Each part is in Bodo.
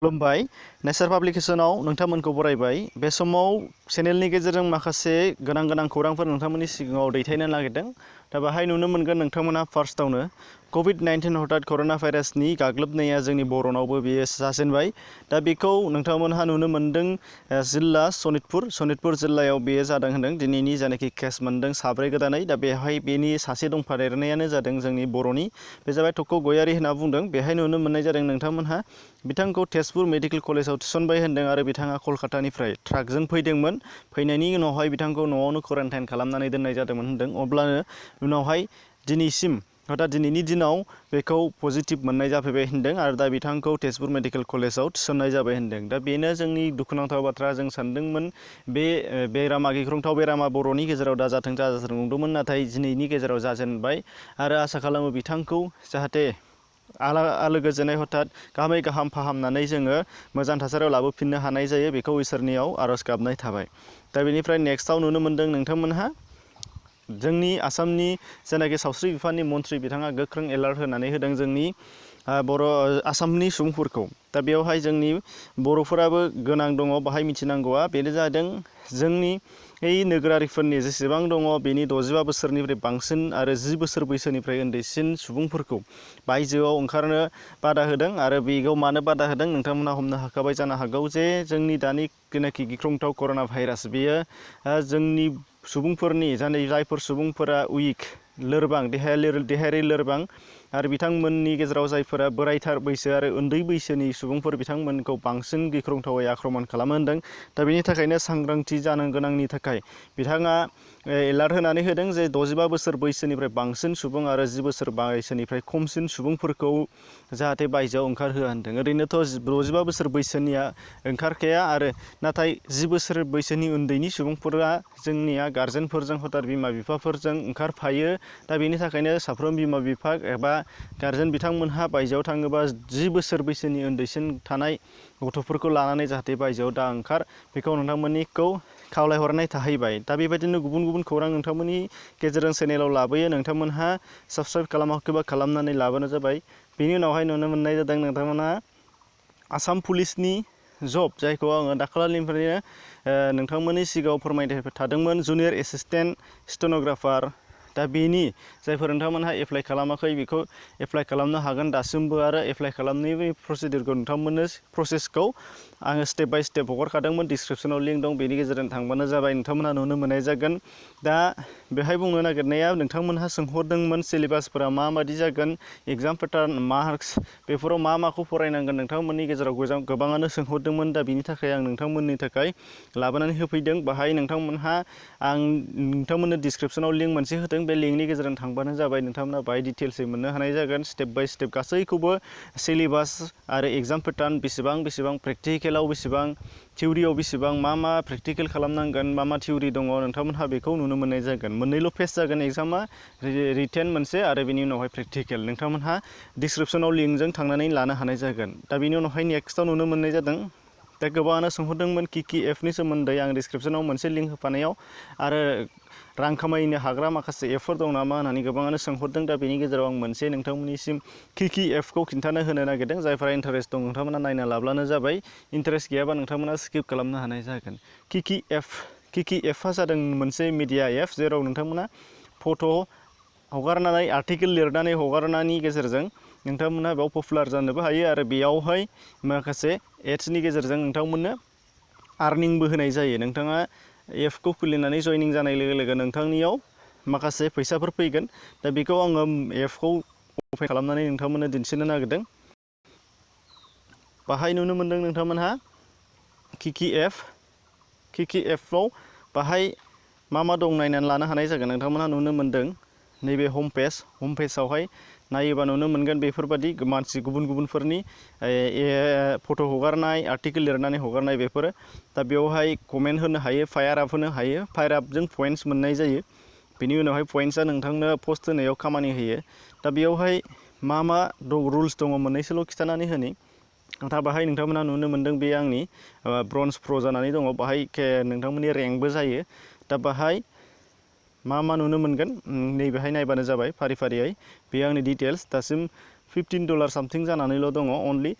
खुलुमबाय नेचार पाब्लिकेशनाव नोंथांमोनखौ बरायबाय बे समाव चेनेलनि गेजेरजों माखासे गोनां खौरांफोर नोंथांमोननि सिगाङाव दैथायनो नागिरदों दा बाहाय नुनो मोनगोन नोंथांमोना फार्स्टआवनो कोविड-19 हठात करोना भाइरासनि गाग्लोबनाया जोंनि बर'नावबो बेयो जाजेनबाय दा बेखौ नोंथांमोनहा नुनो मोनदों जिल्ला सनितपुर जिल्लायाव बेयो जादों होनदों दिनैनि जानाखि केस मोनदों साब्रै गोदानै दा बेहाय बेनि सासे दंफादेरनायानो जादों जोंनि बर'नि बे जाबाय थक' गयारि होनना बुंदों बेहाय नुनो मोननाय जादों नोंथांमोनहा बिथांखौ तेजपुर मेडिकेल कलेजाव थिसनबाय होनदों आरो बिथाङा कलकातानिफ्राय ट्राकजों फैदोंमोन फैनायनि उनावहाय बिथांखौ न'आवनो क्वारेन्टाइन खालामनानै दोननाय जादोंमोन होनदों अब्लानो उनावहाय दिनैसिम हठात दिनैनि दिनाव बेखौ पजिटिभ मोननाय जाफैबाय होनदों आरो दा बिथांखौ तेजपुर मेडिकेल कलेजाव थिसननाय जाबाय होनदों दा बेनो जोंनि दुखुनांथाव बाथ्रा जों सानदोंमोन बे बेरामा गिख्रंथाव बेरामा बर'नि गेजेराव दाजाथों नंदोंमोन नाथाय दिनैनि गेजेराव जाजेनबाय आरो आसा खालामो बिथांखौ जाहाथे आलो गोजोनै हठात गाहामै गाहाम फाहामनानै जोङो मोजां थासारियाव लाबोफिननो हानाय जायो बेखौ इसोरनियाव आर'ज गाबनाय थाबाय दा बेनिफ्राय नेक्स्टआव नुनो मोनदों नोंथांमोनहा जोंनि आसामनि जेनाखि सावस्रि बिफाननि मन्थ्रि बिथाङा गोख्रों एलार्ट होनानै होदों जोंनि आसामनि सुबुंफोरखौ दा बेवहाय जोंनि बर'फोराबो गोनां दङ बाहाय मिथिनांगौआ बेनो जादों जोंनि नोगोरारिफोरनि जेसेबां दङ बेनि 65 बोसोरनिफ्राय बांसिन आरो 10 बोसोर बैसोनिफ्राय उन्दैसिन सुबुंफोरखौ बायजोआव ओंखारनो बादा होदों आरो बेखौ मानो बादा होदों नोंथांमोना हमनो हाखाबाय जानो हागौ जे जोंनि दानि जेनाखि गिख्रंथाव करोना भाइरास बेयो जोंनि सुबुंफोरनि जायफोर सुबुंफोरा उइक लोरबां देहायारि लोरबां आरो बिथांमोननि गेजेराव जायफोरा बोरायथार बैसो आरो उन्दै बैसोनि सुबुंफोर बिथांमोनखौ बांसिन गिख्रंथावै आक्रमण खालामो होनदों दा बेनि थाखायनो सांग्रांथि जानो गोनांनि थाखाय बिथाङा एलार्ट होनानै होदों जे 65 बोसोर बैसोनिफ्राय बांसिन सुबुं आरो 10 बोसोर बैसोनिफ्राय खमसिन सुबुंफोरखौ जाहाथे बायजोआव ओंखारहोआ होनदों ओरैनोथ' 65 बोसोर बैसोनिया ओंखारखाया आरो नाथाय 10 बोसोर बैसोनि उन्दैनि सुबुंफोरा जोंनिया गार्जेनफोरजों हथात बिमा बिफाफोरजों ओंखारफायो दा बेनि थाखायनो साफ्रोम बिमा बिफा एबा गार्जेन बिथांमोनहा बायजोआव थाङोबा 10 बोसोर बैसोनि उन्दैसिन थानाय गथ'फोरखौ लानानै जाहाथे बायजोआव दा ओंखार बेखौ नोंथांमोननिखौ खावलायहरनाय थाहैबाय दा बेबायदिनो गुबुन खौरां नोंथांमोननि गेजेरजों चेनेलाव लाबोयो नोंथांमोनहा साबस्क्राइब खालामाखैबा खालामनानै लाबानो जाबाय बेनि उनावहाय नुनो मोननाय जादों नोंथांमोना आसाम पुलिसनि जब जायखौ आङो दाखालिनिफ्रायनो नोंथांमोननि सिगाङाव फोरमायबाय थादोंमोन जुनियर एसिस्टेन्ट स्टेन'ग्राफार दा बेनि जायफोर नोंथांमोनहा एप्लाइ खालामाखै बेखौ एप्लाइ खालामनो हागोन दासिमबो आरो एप्लाइ खालामनायनि प्रसिडिउरखौ नोंथांमोननो प्रसेसखौ आङो स्टेप बाय स्टेप हगारखादोंमोन डिसक्रिपसनाव लिंक दं बेनि गेजेरजों थांबानो जाबाय नोंथांमोनहा नुनो मोननाय जागोन दा बेहाय बुंनो नागिरनाया नोंथांमोनहा सोंहरदोंमोन सिलेबासफोरा माबायदि जागोन एग्जाम पेटार्न मार्क्स बेफोराव माखौ फरायनांगोन नोंथांमोननि गेजेराव गोबाङानो सोंहरदोंमोन दा बिनि थाखाय आं नोंथांमोननि थाखाय लाबोनानै होफैदों बाहाय नोंथांमोनहा आं नोंथांमोननो डिसक्रिपसनाव लिंक मोनसे होदों बे लिंकनि गेजेरजों थांबानो जाबाय नोंथांमोना बाय डिटेल्सै मोननो हानाय जागोन स्टेप बाय स्टेप गासैखौबो सिलेबास आरो एग्जाम पेटार्न बेसेबां प्रेक्टिकेलाव बेसेबां थिउरियाव बेसेबां मा प्रेक्टिकेल खालामनांगोन मा थिउरि दङ नोंथांमोनहा बेखौ नुनो मोननाय जागोन मोननैल' फेस जागोन एग्जामा रिटेन मोनसे आरो बेनि उनावहाय प्रेक्टिकेल नोंथांमोनहा डिसक्रिपसनाव लिंकजों थांनानै लानो हानाय जागोन दा बेनि उनावहाय नेक्स्टआव नुनो मोननाय जादों दा गोबाङानो सोंहरदोंमोन कि एपनि सोमोन्दै आं डिसक्रिपसनाव मोनसे लिंक होफानायाव आरो रां खामायनो हाग्रा माखासे एपफोर दं नामा होननानै गोबाङानो सोंहरदों दा बेनि गेजेराव आं मोनसे नोंथांमोननिसिम कि एपखौ खिन्थानो होनो नागिरदों जायफोरा इन्टारेस्ट दं नोंथांमोना नायना लाब्लानो जाबाय इन्टारेस्ट गैयाबा नोंथांमोना स्किप खालामनो हानाय जागोन कि एपआ जादों मोनसे मिडिया एप जेराव नोंथांमोना फट' हगारनानै आर्टिकेल लिरनानै हगारनायनि गेजेरजों नोंथांमोना बेयाव पपुलार जानोबो हायो आरो बेयावहाय माखासे एड्सनि गेजेरजों नोंथांमोननो आर्निंबो होनाय जायो नोंथाङा एपखौ खुलिनानै जयनिं जानाय लोगो लोगो नोंथांनियाव माखासे फैसाफोर फैगोन दा बेखौ आङो एपखौ अपेन खालामनानै नोंथांमोननो दिन्थिनो नागिरदों बाहाय नुनो मोनदों नोंथांमोनहा कि एपआव बाहाय मा दं नायनानै लानो हानाय जागोन नोंथांमोनहा नुनो मोनदों नैबे हम पेजआवहाय नायोबा नुनो मोनगोन बेफोरबादि मानसि गुबुनफोरनि फट' हगारनाय आर्टिकेल लिरनानै हगारनाय बेफोरो दा बेवहाय कमेन्ट होनो हायो फायार आप होनो हायो फायार आपजों पइन्ट्स मोननाय जायो बेनि उनावहाय पइन्ट्सआ नोंथांनो पस्ट होनायाव खामानि होयो दा बेयावहाय मा रुल्स दङ मोननैसोल' खिन्थानानै होनि दा बाहाय नोंथांमोना नुनो मोनदों बे आंनि ब्रन्ज प्र जानानै दङ बाहाय नोंथांमोननि रेंकबो जायो दा बाहाय मा नुनो मोनगोन नैबेहाय नायबानो जाबाय फारियै बे आंनि डिटेल्स दासिम $15 सामथिं जानानैल' दङ अनलि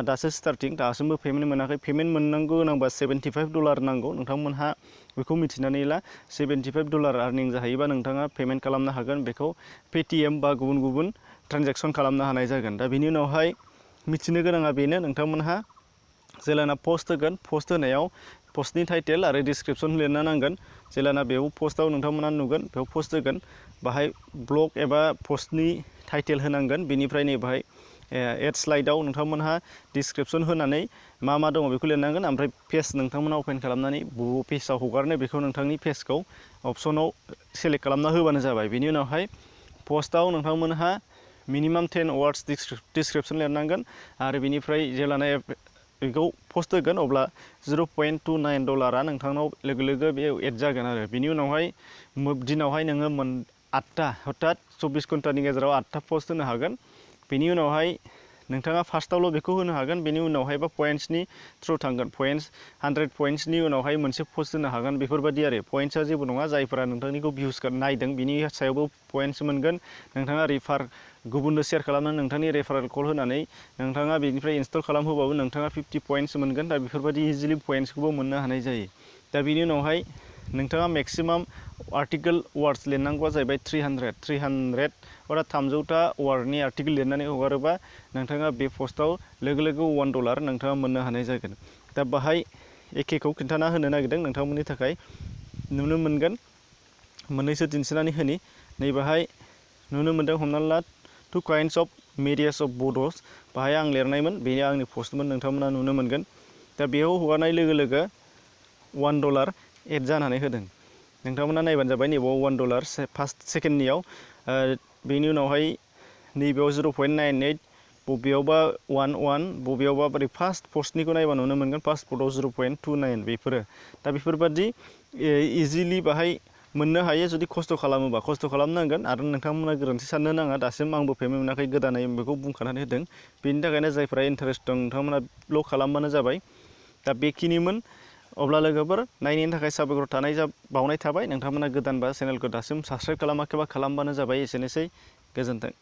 दासो स्टार्टिं दासिमबो पेमेन्ट मोनाखै पेमेन्ट मोननांगौ गोनांबा $75 नांगौ नोंथांमोनहा बेखौ मिथिनानै ला $75 आर्निं जाहैयोबा नोंथाङा पेमेन्ट खालामनो हागोन बेखौ पेटिएम बा गुबुन गुबुन ट्रान्जेक्सन खालामनो हानाय जागोन दा बिनि उनावहाय मिथिनो गोनाङा बेनो नोंथांमोनहा जेलाना पस्ट होगोन पस्ट होनायाव पस्टनि टाइटेल आरो डिसक्रिपसन लिरना नांगोन जेलाना बेयाव पस्टआव नोंथांमोना नुगोन बेयाव पस्ट होगोन बाहाय ब्लग एबा पस्टनि टाइटेल होनांगोन बेनिफ्राय नै बाहाय एड स्लाइडआव नोंथांमोनहा डिसक्रिपसन होनानै मा मा दङ बेखौ लिरनांगोन ओमफ्राय पेज नोंथांमोना अपेन खालामनानै बबे पेजआव हगारनो बेखौ नोंथांनि पेजखौ अपसनाव सेलेक्ट खालामना होबानो जाबाय बेनि उनावहाय पस्टआव नोंथांमोनहा मिनिमाम 10 वार्ड्स डिसक्रिपसन लिरनांगोन आरो बेनिफ्राय जेलाना बेखौ पस्ट होगोन अब्ला $0.29 नोंथांनाव लोगो लोगो बे एड जागोन आरो बिनि उनावहाय दिनावहाय नोङो 8टा हथात 24 घन्टानि गेजेराव 8टा पस्ट होनो हागोन बेनि उनावहाय नोंथाङा फार्स्टआवल' बेखौ होनो हागोन बेनि उनावहाय बा पइन्ट्सनि थ्रु थांगोन पइन्ट्स 100 पइन्ट्सनि उनावहाय मोनसे पस्ट होनो हागोन बेफोरबायदि आरो पइन्ट्सआ जेबो नङा जायफोरा नोंथांनिखौ भिउस नायदों बिनि सायावबो पइन्ट्स मोनगोन नोंथाङा गुबुननो शेयार खालामनानै नोंथांनि रेफारेल कड होनानै नोंथाङा बेनिफ्राय इनस्टल खालामहोबाबो नोंथाङा 50 पइन्ट्स मोनगोन दा बेफोरबायदि इजिलि पइन्ट्सखौबो मोननो हानाय जायो दा बिनि उनावहाय नोंथाङा मेक्सिमाम आर्टिकेल वार्ड्स लिरनांगौआ जाहैबाय 300टा वार्डनि आर्टिकेल लिरनानै हगारोबा नोंथाङा बे पस्टआव लोगो लोगो $1 नोंथाङा मोननो हानाय जागोन दा बाहाय एखेखौ खिन्थाना होनो नागिरदों नोंथांमोननि थाखाय नुनो मोनगोन मोननैसो दिन्थिनानै होनि नै बाहाय नुनो मोनदों हमना ला 2 kinds of medias of Bodos बाहाय आं लिरनायमोन बेयो आंनि पस्टमोन नोंथांमोना नुनो मोनगोन दा बेयाव हगारनाय लोगो लोगो $1 एड जानानै होदों नोंथांमोना नायबानो जाबाय नैबाव $1 फार्स्ट सेकेन्डनियाव बेनि उनावहाय नैबेयाव 0.98 बबेयावबा 11 बबेयावबा बोरै फार्स्ट पस्टनिखौ नायबा नुनो मोनगोन फार्स्ट पस्टआव 0.29 बेफोरो दा बेफोरबादि इजिलि बाहाय मोननो हायो जुदि खस्थ' खालामोबा खस्थ' खालामनांगोन आरो नोंथांमोना गोरोन्थि साननो नाङा दासिम आंबो पेमेन्ट मोनाखै गोदानै बेखौ बुंखानानै होदों बेनि थाखायनो जायफ्रा इन्टारेस्ट दं नोंथांमोना खालामबानो जाबाय दा बेखिनिमोन अब्ला लोगोफोर नायनायनि थाखाय साबायखर बावनाय थाबाय नोंथांमोना गोदानबा चेनेलखौ दासिम साबस्क्राइब खालामाखैबा खालामबानो जाबाय एसेनोसै गोजोन्थों।